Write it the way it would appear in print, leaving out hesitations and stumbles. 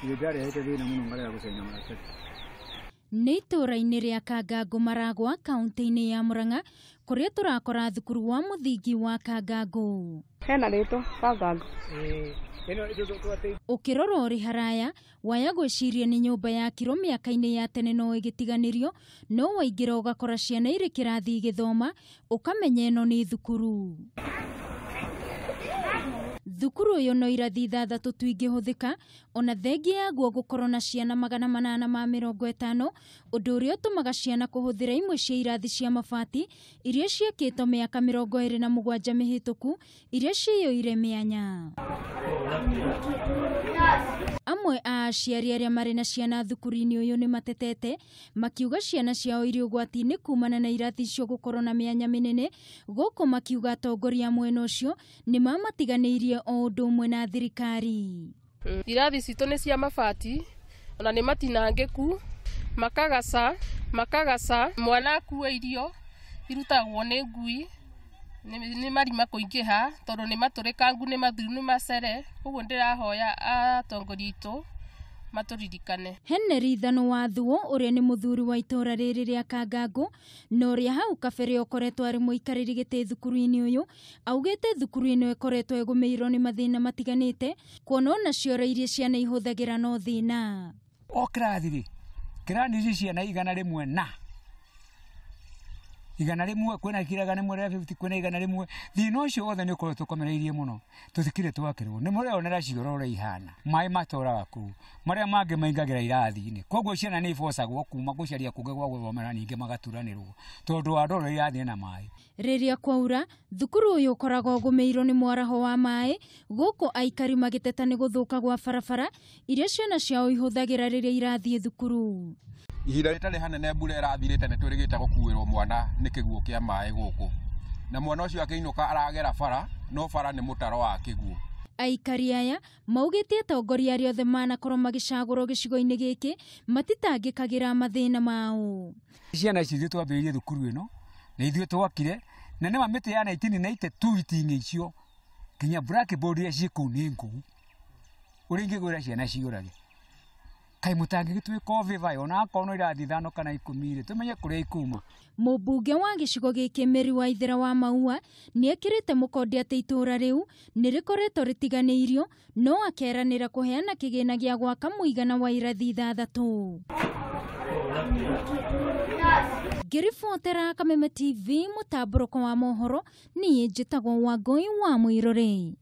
Ndarehete thĩna mũno ngarega gũcaina maratathi. Nĩ itũũra-inĩ rĩa Kangango Maragwa kaunti-inĩ ya Murang'a kũrĩa tũrakora thukuru wa mũthingi wa Kangango. Hena rĩtwa Kangango. Ũkĩrora ũrĩ haraya waya gwĩciria nĩ nyũmba yakirwo mĩaka-inĩ ya tene no ĩgĩtiganĩrio, no waingĩra ũgakora ciana irĩ kĩrathi igĩthoma ũkamenya ĩno nĩ thukuru. Thukuru ũyũ no irathi 6 tu ingĩhũthĩka ona thengia yaguo gũkorwo na ciana 850, ũndũ ũrĩa ũtũmaga ciana kũhũthĩra imwe cia irathi cia mabati iria ciakĩtwo mĩaka 27 mĩhĩtũku iria ciyũire mĩanya. Amwe a aciari arĩa marĩ na ciana thukuru-inĩ ũyũ nĩ matetete makiuga ciana ciao irĩ ũgwati-inĩ kumana na irathi icio gũkorwo na mĩanya mĩnene, gũkũ makiuga atongoria a mwena ũcio nĩ mamatiganĩirie o ũndũ ũmwe na thirikari. Irathi citũ nĩ cia mabati ona nĩ matinangĩku, makagaca mwana akue irio irutagwo nĩ ngui, nĩ marima kũingĩha tondũ nĩ matũrĩkangu, nĩ mathiru, nĩ macere. Koguo ndĩrahoya atongoria aitũ matũririkane. Henry Thano wa Thuo ũrĩa nĩ mũthuri wa itũũra rĩrĩ rĩa Kangango na ũrĩa hau kabere ũkoretwo arĩ mũikarĩri gĩtĩ thukuru-inĩ ũyũ augĩte thukuru ĩno ĩkoretwo ĩgũmĩirwo nĩ mathĩna matiganĩte, kuona ona cioro iria ciana ihũthagĩra no thĩna. O kĩrathi rĩ, kĩrathi ici ciana 100 na 100, kwĩna 150, kwĩna 100. Thĩna ũcio wothe nĩ ũkoretwo ũkomereirie mũno, tũtikire twakĩrwo nĩ mũreonera cioro ũrĩa ihana, maĩ matũraga kũu, marĩa mangĩ maingagĩra irathi-inĩ, koguo ciana nĩ ibocagwo kuma gũcaria kũngĩ gwa gũthomera, ningĩ magaturanĩrwo tondũ wa ndoro irathiĩ na maĩ. Rĩrĩa kwaura thukuru ũyũ ũkoragwo ũgũmĩirwo nĩ mwaraho wa maĩ, gũkũ aikari magĩteta nĩ gũthũka gwa barabara iria ciana ciao ihũthagĩra rĩrĩa irathiĩ thukuru. Ihinda rĩtarĩ hanene mbura ĩrathirĩte nĩ twĩrĩgĩte gũkuĩrwo mwana nĩ kĩguũ kĩa maĩ gũkũ, na mwana ũcio akĩinũka aragera bara, no bara nĩ mũtaro wa kĩguũ. Aikari aya maugĩte atongoria arĩa othe manakorwo magĩcagũrwo gĩcigo-inĩ gĩkĩ matitangĩkagĩra mathĩna mao. Ciana ici ithuĩ twambĩrĩirie thukuru ĩno na ithuĩ twakire, na nĩma mĩtĩ ya 1992 itingĩ icio nginya blackboard iria ciĩ kũu nĩ ngũu, ũrĩa ingĩgwĩra ciana ciũrage. Kaĩ mũtangĩgĩtuĩka o vĩva ona akorwo no irathi 5 kana 10 rĩ, tũmenye kũrĩa ikuma. Mũmbunge wa gĩcigo gĩkĩ Mary Waithera wa Maua nĩ ekĩrĩte mũkonde atĩ itũũra rĩu nĩ rĩkoretwo rĩtiganĩirio, no akeranĩra kũheana kĩgĩna gĩa gwaka mũigana wa irathi 6. Ngĩribotera Kameme TV mũtambũrũko wa mohoro, niĩ njĩtagwo Wangũi wa Mũirũrĩ.